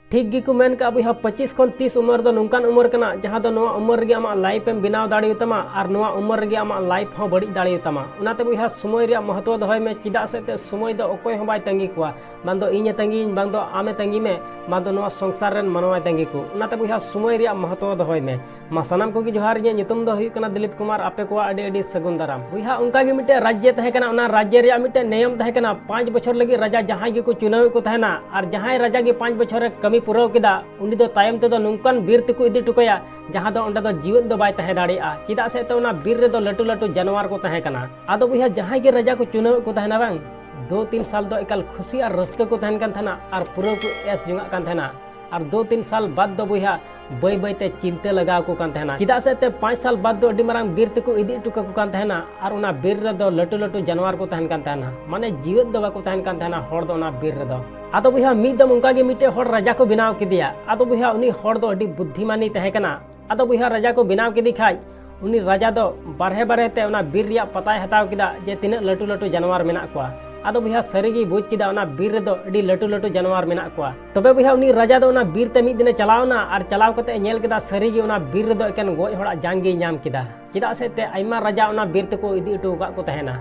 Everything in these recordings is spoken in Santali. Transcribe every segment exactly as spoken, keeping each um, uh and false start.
ᱴᱷᱤᱠ ᱜᱮᱠᱚ ᱢᱮᱱ ᱠᱟᱜᱼᱟ ᱵᱚᱭᱦᱟ, ᱯᱚᱸᱪᱤᱥ ᱠᱷᱚᱱ ᱛᱤᱥ ᱩᱢᱮᱨ ᱫᱚ ᱱᱚᱝᱠᱟᱱ ᱩᱢᱮᱨ ᱠᱟᱱᱟ, ᱡᱟᱦᱟᱸ ᱫᱚ ᱱᱚᱣᱟ ᱩᱢᱮᱨ ᱨᱮᱜᱮ ᱟᱢᱟᱜ life ᱮᱢ ᱵᱮᱱᱟᱣ ᱫᱟᱲᱮᱭᱟᱛᱟᱢᱟ ᱟᱨ ᱱᱚᱣᱟ ᱩᱢᱮᱨ ᱨᱮᱜᱮ ᱟᱢᱟᱜ life ᱦᱚᱸ ᱵᱟᱹᱲᱤᱡ ᱫᱟᱲᱮᱭᱟᱛᱟᱢᱟ᱾ ᱚᱱᱟᱛᱮ ᱵᱚᱭᱦᱟ, ᱥᱚᱢᱚᱭ ᱨᱮᱭᱟᱜ ᱢᱚᱦᱚᱛᱣᱚ ᱫᱚᱦᱚᱭ ᱢᱮ, ᱪᱮᱫᱟᱜ ᱥᱮ ᱮᱱᱛᱮᱫ ᱥᱚᱢᱚᱭ ᱫᱚ ᱚᱠᱚᱭ ᱦᱚᱸ ᱵᱟᱭ ᱛᱟᱺᱜᱤ ᱠᱚᱣᱟ᱾ ᱵᱟᱝ ᱫᱚ ᱤᱧᱮ ᱛᱟᱺᱜᱤᱭᱤᱧ, ᱵᱟᱝ ᱫᱚ ᱟᱢᱮ ᱛᱟᱺᱜᱤ ᱢᱮ, ᱵᱟᱝ ᱫᱚ ᱱᱚᱣᱟ ᱥᱚᱝᱥᱟᱨ ᱨᱮᱱ ᱢᱟᱱᱣᱟᱭ ᱛᱟᱺᱜᱤ ᱠᱚ᱾ ᱚᱱᱟᱛᱮ ᱵᱚᱭᱦᱟ, ᱥᱚᱢᱚᱭ ᱨᱮᱭᱟᱜ ᱢᱚᱦᱚᱛᱣᱚ ᱫᱚᱦᱚᱭ ᱢᱮ᱾ ᱢᱟ ᱥᱟᱱᱟᱢ ᱠᱚᱜᱮ ᱡᱚᱦᱟᱨ, ᱤᱧᱟᱹᱜ ᱧᱩᱛᱩᱢ ᱫᱚ ᱦᱩᱭᱩᱜ ᱠᱟᱱᱟ ᱫᱤᱞᱤᱯ ᱠᱩᱢᱟᱨ᱾ ᱟᱯᱮ ᱠᱚᱣᱟᱜ ᱟᱹᱰᱤ ᱟᱹᱰᱤ ᱥᱟᱹᱜᱩᱱ ᱫᱟᱨᱟᱢ᱾ ᱵᱚᱭᱦᱟ, ᱚᱱᱠᱟ ᱜᱮ ᱢᱤᱫᱴᱮᱱ ᱨᱟᱡᱽᱡᱮ ᱛᱟᱦᱮᱸ ᱠᱟᱱᱟ, ᱚᱱᱟ ᱨᱟᱡᱽᱡᱮ ᱨᱮᱭᱟᱜ ᱢᱤᱫᱴᱮᱱ ᱱᱤᱭᱚᱢ ᱛᱟᱦᱮᱸ ᱠᱟᱱᱟ, ᱯᱟᱸᱪ ᱵᱚᱪᱷᱚᱨ ᱞᱟᱹᱜᱤᱫ ᱨᱟᱡᱟ ᱡᱟᱦᱟᱸᱭ ᱜᱮᱠᱚ ᱪᱩᱱᱟᱹᱣᱮᱫ ᱠᱚ ᱛᱟᱦᱮᱱᱟ, ᱟᱨ ᱡᱟᱦᱟᱸᱭ ᱨᱟᱡᱟ ᱜᱮ ᱯᱟᱸᱪ ᱵᱚᱪᱷᱚᱨᱮ ᱠᱟᱹᱢᱤ ᱯᱩᱨᱟᱹᱣ ᱠᱮᱫᱟ, ᱩᱱᱤ ᱫᱚ ᱛᱟᱭᱚᱢ ᱛᱮᱫᱚ ᱱᱚᱝᱠᱟᱱ ᱵᱤᱨ ᱛᱮᱠᱚ ᱤᱫᱤ ᱦᱚᱴᱚ ᱠᱟᱭᱟ, ᱡᱟᱦᱟᱸ ᱫᱚ ᱚᱸᱰᱮ ᱫᱚ ᱡᱤᱣᱮᱫ ᱫᱚ ᱵᱟᱭ ᱛᱟᱦᱮᱸ ᱫᱟᱲᱮᱭᱟᱜᱼᱟ᱾ ᱪᱮᱫᱟᱜ ᱥᱮ ᱮᱱᱛᱮ ᱚᱱᱟ ᱵᱤᱨ ᱨᱮᱫᱚ ᱞᱟᱹᱴᱩ ᱞᱟᱹᱴᱩ ᱡᱟᱱᱣᱟᱨ ᱠᱚ ᱛᱟᱦᱮᱸ ᱠᱟᱱᱟ᱾ ᱟᱫᱚ ᱵᱚᱭᱦᱟ, ᱡᱟᱦᱟᱸᱭ ᱜᱮ ᱨᱟᱡᱟ ᱠᱚ ᱪᱩᱱᱟᱹᱣᱮᱫ ᱠᱚ ᱛᱟᱦᱮᱱᱟ ᱵᱟᱝ, ᱫᱩ ᱛᱤᱱ ᱥᱟᱞ ᱫᱚ ᱮᱠᱟᱞ ᱠᱷᱩᱥᱤ ᱟᱨ ᱨᱟᱹᱥᱠᱟᱹ ᱠᱚ ᱛᱟᱦᱮᱱ ᱠᱟᱱ ᱛᱟᱦᱮᱱᱟ ᱟᱨ ᱯᱩᱨᱟᱹ ᱠᱚ ᱮᱥ ᱡᱚᱝᱟᱜ ᱠᱟᱱ ᱛᱟᱦᱮᱱᱟ᱾ ᱟᱨ ᱫᱩ ᱛᱤᱱ ᱥᱟᱞ ᱵᱟᱫ ᱫᱚ ᱵᱚᱭᱦᱟ, ᱵᱟᱹᱭ ᱵᱟᱹᱭ ᱛᱮ ᱪᱤᱱᱛᱟᱹ ᱞᱟᱜᱟᱣ ᱟᱠᱚ ᱠᱟᱱ ᱛᱟᱦᱮᱱᱟ᱾ ᱪᱮᱫᱟᱜ ᱥᱮ ᱮᱱᱛᱮ ᱯᱟᱸᱪ ᱥᱟᱞ ᱵᱟᱫ ᱫᱚ ᱟᱹᱰᱤ ᱢᱟᱨᱟᱝ ᱵᱤᱨ ᱛᱮᱠᱚ ᱤᱫᱤ ᱦᱚᱴᱚ ᱠᱟᱠᱚ ᱠᱟᱱ ᱛᱟᱦᱮᱱᱟ ᱟᱨ ᱚᱱᱟ ᱵᱤᱨ ᱨᱮᱫᱚ ᱞᱟᱹᱴᱩ ᱞᱟᱹᱴᱩ ᱡᱟᱱᱣᱟᱨ ᱠᱚ ᱛᱟᱦᱮᱱ ᱠᱟᱱ ᱛᱟᱦᱮᱱᱟ, ᱢᱟᱱᱮ ᱡᱤᱣᱮᱫ ᱫᱚ ᱵᱟᱠᱚ ᱛᱟᱦᱮᱱ ᱠᱟᱱ ᱛᱟᱦᱮᱱᱟ ᱦᱚᱲ ᱫᱚ ᱚᱱᱟ ᱵᱤᱨ ᱨᱮᱫᱚ᱾ ᱟᱫᱚ ᱵᱚᱭᱦᱟ, ᱢᱤᱫ ᱫᱚᱢ ᱚᱱᱠᱟ ᱜᱮ ᱢᱤᱫᱴᱮᱡ ᱦᱚᱲ ᱨᱟᱡᱟ ᱠᱚ ᱵᱮᱱᱟᱣ ᱠᱮᱫᱮᱭᱟ᱾ ᱟᱫᱚ ᱵᱚᱭᱦᱟ, ᱩᱱᱤ ᱦᱚᱲ ᱫᱚ ᱟᱹᱰᱤ ᱵᱩᱫᱽᱫᱷᱤᱢᱟᱱᱤ ᱛᱟᱦᱮᱸ ᱠᱟᱱᱟ᱾ ᱟᱫᱚ ᱵᱚᱭᱦᱟ, ᱨᱟᱡᱟ ᱠᱚ ᱵᱮᱱᱟᱣ ᱠᱮᱫᱮ ᱠᱷᱟᱡ, ᱩᱱᱤ ᱨᱟᱡᱟ ᱫᱚ ᱵᱟᱨᱦᱮ ᱵᱟᱨᱦᱮ ᱛᱮ ᱚᱱᱟ ᱵᱤᱨ ᱨᱮᱭᱟᱜ ᱯᱟᱛᱟᱭ ᱦᱟᱛᱟᱣ ᱠᱮᱫᱟ ᱡᱮ ᱛᱤᱱᱟᱹᱜ ᱞᱟᱹᱴᱩ ᱞᱟᱹᱴᱩ ᱡᱟᱱᱣᱟᱨ ᱢᱮᱱᱟᱜ ᱠᱚᱣᱟ᱾ ᱟᱫᱚ ᱵᱚᱭᱦᱟ, ᱥᱟᱹᱨᱤ ᱜᱮᱭ ᱵᱩᱡᱽ ᱠᱮᱫᱟ ᱚᱱᱟ ᱵᱤᱨ ᱨᱮᱫᱚ ᱟᱹᱰᱤ ᱞᱟᱹᱴᱩ ᱞᱟᱹᱴᱩ ᱡᱟᱱᱣᱟᱨ ᱢᱮᱱᱟᱜ ᱠᱚᱣᱟ᱾ ᱛᱚᱵᱮ ᱵᱚᱭᱦᱟ, ᱩᱱᱤ ᱨᱟᱡᱟ ᱫᱚ ᱚᱱᱟ ᱵᱤᱨ ᱛᱮ ᱢᱤᱫ ᱫᱤᱱᱮ ᱪᱟᱞᱟᱣ ᱮᱱᱟ ᱟᱨ ᱪᱟᱞᱟᱣ ᱠᱟᱛᱮ ᱮ ᱧᱮᱞ ᱠᱮᱫᱟ ᱥᱟᱹᱨᱤ ᱜᱮ ᱚᱱᱟ ᱵᱤᱨ ᱨᱮᱫᱚ ᱮᱠᱮᱱ ᱜᱚᱡ ᱦᱚᱲᱟᱜ ᱡᱟᱝ ᱜᱮᱭ ᱧᱟᱢ ᱠᱮᱫᱟ᱾ ᱪᱮᱫᱟᱜ ᱥᱮ ᱮᱱᱛᱮ ᱟᱭᱢᱟ ᱨᱟᱡᱟ ᱚᱱᱟ ᱵᱤᱨ ᱛᱮᱠᱚ ᱤᱫᱤ ᱦᱚᱴᱚ ᱟᱠᱟᱫ ᱠᱚ ᱛᱟᱦᱮᱱᱟ᱾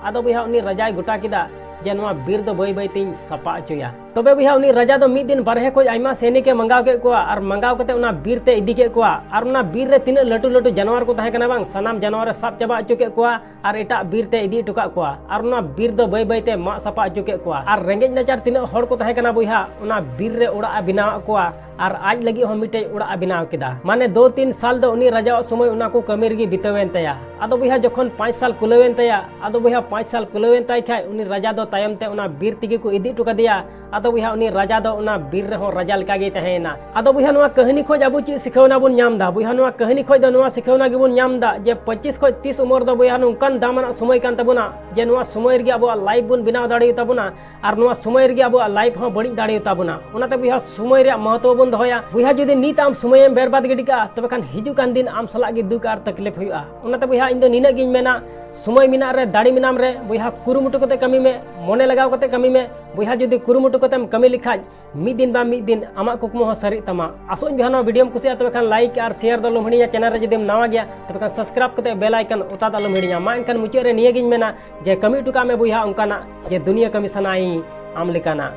ᱟᱫᱚ ᱵᱚᱭᱦᱟ, ᱩᱱᱤ ᱨᱟᱡᱟᱭ ᱜᱚᱴᱟ ᱠᱮᱫᱟ ᱡᱮ ᱱᱚᱣᱟ ᱵᱤᱨ ᱫᱚ ᱵᱟᱹᱭ ᱵᱟᱹᱭ ᱛᱤᱧ ᱥᱟᱯᱟ ᱦᱚᱪᱚᱭᱟ᱾ ᱛᱚᱵᱮ ᱵᱚᱭᱦᱟ, ᱩᱱᱤ ᱨᱟᱡᱟ ᱫᱚ ᱢᱤᱫ ᱫᱤᱱ ᱵᱟᱨᱦᱮ ᱠᱷᱚᱡ ᱟᱭᱢᱟ ᱥᱮᱱᱤᱠ ᱮ ᱢᱟᱸᱜᱟᱣ ᱠᱮᱫ ᱠᱚᱣᱟ ᱟᱨ ᱢᱟᱸᱜᱟᱣ ᱠᱟᱛᱮ ᱚᱱᱟ ᱵᱤᱨ ᱛᱮ ᱤᱫᱤ ᱠᱮᱫ ᱠᱚᱣᱟ᱾ ᱟᱨ ᱚᱱᱟ ᱵᱤᱨ ᱨᱮ ᱛᱤᱱᱟᱹᱜ ᱞᱟᱹᱴᱩ ᱞᱟᱹᱴᱩ ᱡᱟᱱᱣᱟᱨ ᱠᱚ ᱛᱟᱦᱮᱸ ᱠᱟᱱᱟ ᱵᱟᱝ, ᱥᱟᱱᱟᱢ ᱡᱟᱱᱣᱟᱨ ᱮ ᱥᱟᱵ ᱪᱟᱵᱟ ᱦᱚᱪᱚ ᱠᱮᱫ ᱠᱚᱣᱟ ᱟᱨ ᱮᱴᱟᱜ ᱵᱤᱨ ᱛᱮ ᱤᱫᱤ ᱦᱚᱴᱚ ᱠᱟᱜ ᱠᱚᱣᱟ᱾ ᱟᱨ ᱚᱱᱟ ᱵᱤᱨ ᱫᱚ ᱵᱟᱹᱭ ᱵᱟᱹᱭ ᱛᱮ ᱢᱟᱜ ᱥᱟᱯᱟ ᱦᱚᱪᱚ ᱠᱮᱫ ᱠᱚᱣᱟ᱾ ᱟᱨ ᱨᱮᱸᱜᱮᱡ ᱱᱟᱪᱟᱨ ᱛᱤᱱᱟᱹᱜ ᱦᱚᱲ ᱠᱚ ᱛᱟᱦᱮᱸ ᱠᱟᱱᱟ ᱵᱚᱭᱦᱟ, ᱚᱱᱟ ᱵᱤᱨ ᱨᱮ ᱚᱲᱟᱜ ᱮ ᱵᱮᱱᱟᱣ ᱟᱫ ᱠᱚᱣᱟ᱾ ᱟᱨ ᱟᱡ ᱞᱟᱹᱜᱤᱫ ᱦᱚᱸ ᱢᱤᱫᱴᱮᱡ ᱚᱲᱟᱜ ᱮ ᱵᱮᱱᱟᱣ ᱠᱮᱫᱟ᱾ ᱢᱟᱱᱮ ᱫᱩ ᱛᱤᱱ ᱥᱟᱞ ᱫᱚ ᱩᱱᱤ ᱨᱟᱡᱟᱣᱟᱜ ᱥᱚᱢᱚᱭ ᱚᱱᱟ ᱠᱚ ᱠᱟᱹᱢᱤ ᱨᱮᱜᱮ ᱵᱤᱛᱟᱹᱣᱮᱱ ᱛᱟᱭᱟ᱾ ᱟᱫᱚ ᱵᱚᱭᱦᱟ, ᱡᱚᱠᱷᱚᱱ ᱯᱟᱸᱪ ᱥᱟᱞ ᱠᱩᱞᱟᱹᱣᱮᱱ ᱛᱟᱭᱟ, ᱟᱫᱚ ᱵᱚᱭᱦᱟ, ᱯᱟᱸᱪ ᱥᱟᱞ ᱠᱩᱞᱟᱹᱣᱮᱱ ᱛᱟᱭ ᱠᱷᱟᱡ ᱩᱱᱤ ᱨᱟᱡᱟ ᱫᱚ ᱛᱟᱭᱚᱢ ᱛᱮ ᱚᱱᱟ ᱵᱤᱨ ᱛᱮᱜᱮ ᱠᱚ ᱤᱫᱤ ᱦᱚᱴᱚ ᱠᱟᱫᱮᱭᱟ᱾ ᱟᱫᱚ ᱵᱚᱭᱦᱟ, ᱩᱱᱤ ᱨᱟᱡᱟ ᱫᱚ ᱚᱱᱟ ᱵᱤᱨ ᱨᱮᱦᱚᱸ ᱨᱟᱡᱟ ᱞᱮᱠᱟ ᱜᱮᱭ ᱛᱟᱦᱮᱸᱭᱮᱱᱟ᱾ ᱟᱫᱚ ᱵᱚᱭᱦᱟ, ᱱᱚᱣᱟ ᱠᱟᱹᱦᱱᱤ ᱠᱷᱚᱡ ᱟᱵᱚ ᱪᱮᱫ ᱥᱤᱠᱷᱟᱹᱣᱱᱟ ᱵᱚᱱ ᱧᱟᱢ ᱮᱫᱟ? ᱵᱚᱭᱦᱟ, ᱱᱚᱣᱟ ᱠᱟᱹᱦᱱᱤ ᱠᱷᱚᱡ ᱫᱚ ᱱᱚᱣᱟ ᱥᱤᱠᱷᱟᱹᱣᱱᱟ ᱜᱮᱵᱚᱱ ᱧᱟᱢ ᱮᱫᱟ ᱡᱮ ᱯᱚᱸᱪᱤᱥ ᱠᱷᱚᱡ ᱛᱤᱥ ᱩᱢᱮᱨ ᱫᱚ ᱵᱚᱭᱦᱟ ᱱᱚᱝᱠᱟᱱ ᱫᱟᱢᱟᱱᱟᱜ ᱥᱚᱢᱚᱭ ᱠᱟᱱ ᱛᱟᱵᱚᱱᱟ ᱡᱮ ᱱᱚᱣᱟ ᱥᱚᱢᱚᱭ ᱨᱮᱜᱮ ᱟᱵᱚᱣᱟᱜ life ᱵᱚᱱ ᱵᱮᱱᱟᱣ ᱫᱟᱲᱮᱭᱟᱛᱟ ᱵᱚᱱᱟ᱾ ᱟᱨ ᱱᱚᱣᱟ ᱥᱚᱢᱚᱭ ᱨᱮᱜᱮ ᱟᱵᱚᱣᱟᱜ life ᱦᱚᱸ ᱵᱟᱹᱲᱤᱡ ᱫᱟᱲᱮᱭᱟᱛᱟ ᱵᱚᱱᱟ᱾ ᱚᱱᱟᱛᱮ ᱵᱚᱭᱦᱟ, ᱥᱚᱢᱚᱭ ᱨᱮᱭᱟᱜ ᱢᱚᱦᱚᱛᱚ ᱵᱚᱱ ᱫᱚᱦᱚᱭᱟ᱾ ᱵᱚᱭᱦᱟ, ᱡᱩᱫᱤ ᱱᱤᱛ ᱟᱢ ᱥᱚᱢᱚᱭᱮᱢ ᱵᱮᱨᱵᱟᱫ ᱜᱤᱰᱤ ᱠᱟᱜᱼᱟ, ᱛᱚᱵᱮ ᱠᱷᱟᱱ ᱦᱤᱡᱩᱜ ᱠᱟᱱ ᱫᱤᱱ ᱟᱢ ᱥᱟᱞᱟᱜ ᱜᱮ ᱫᱩᱠ ᱟᱨ ᱛᱟᱠᱞᱤᱯ ᱦᱩᱭᱩᱜᱼᱟ᱾ ᱚᱱᱟᱛᱮ ᱵᱚᱭᱦᱟ, ᱤᱧ ᱫᱚ ᱱᱤᱱᱟᱹᱜ ᱜᱤᱧ ᱢᱮᱱᱟ, ᱥᱚᱢᱚᱭ ᱢᱮᱱᱟᱜ ᱨᱮ, ᱫᱟᱲᱮ ᱢᱮᱱᱟᱢ ᱨᱮ, ᱵᱚᱭᱦᱟ, ᱠᱩᱨᱩᱢᱩᱴᱩ ᱠᱟᱛᱮ ᱠᱟᱹᱢᱤ ᱢᱮ, ᱢᱚᱱᱮ ᱞᱟᱜᱟᱣ ᱠᱟᱛᱮ ᱠᱟᱹᱢᱤ ᱢᱮ᱾ ᱵᱚᱭᱦᱟ, ᱡᱩᱫᱤ ᱠᱩᱨᱩᱢᱩᱴᱩ ᱠᱟᱛᱮ ᱮᱢ ᱠᱟᱹᱢᱤ ᱞᱮᱠᱷᱟᱡ ᱢᱤᱫ ᱫᱤᱱ ᱵᱟᱝ ᱢᱤᱫ ᱫᱤᱱ ᱟᱢᱟᱜ ᱠᱩᱠᱢᱩ ᱦᱚᱸ ᱥᱟᱹᱨᱤᱜ ᱛᱟᱢᱟ᱾ ᱟᱥᱚᱜ ᱟᱹᱧ ᱵᱚᱭᱦᱟ ᱱᱚᱣᱟ video ᱮᱢ ᱠᱩᱥᱤᱭᱟᱜᱼᱟ, ᱛᱚᱵᱮ ᱠᱷᱟᱱ like ᱟᱨ share ᱫᱚ ᱟᱞᱚᱢ ᱦᱤᱲᱤᱧᱟ᱾ Channel ᱨᱮ ᱡᱩᱫᱤᱢ ᱱᱟᱣᱟ ᱜᱮᱭᱟ ᱛᱚᱵᱮ ᱠᱷᱟᱱ subscribe ᱠᱟᱛᱮ bell icon ᱚᱛᱟ ᱫᱚ ᱟᱞᱚᱢ ᱦᱤᱲᱤᱧᱟ᱾ ᱢᱟ ᱮᱱᱠᱷᱟᱱ ᱢᱩᱪᱟᱹᱫ ᱨᱮ ᱱᱤᱭᱟᱹᱜᱤᱧ ᱢᱮᱱᱟ ᱡᱮ ᱠᱟᱹᱢᱤ ᱦᱚᱴᱚ ᱠᱟᱜ ᱢᱮ ᱵᱚᱭᱦᱟ ᱚᱱᱠᱟᱱᱟᱜ ᱡᱮ ᱫᱩᱱᱤᱭᱟᱹ ᱠᱟᱹᱢᱤ ᱥᱟᱱᱟᱭᱤᱧ ᱟᱢ ᱞᱮᱠᱟᱱᱟᱜ᱾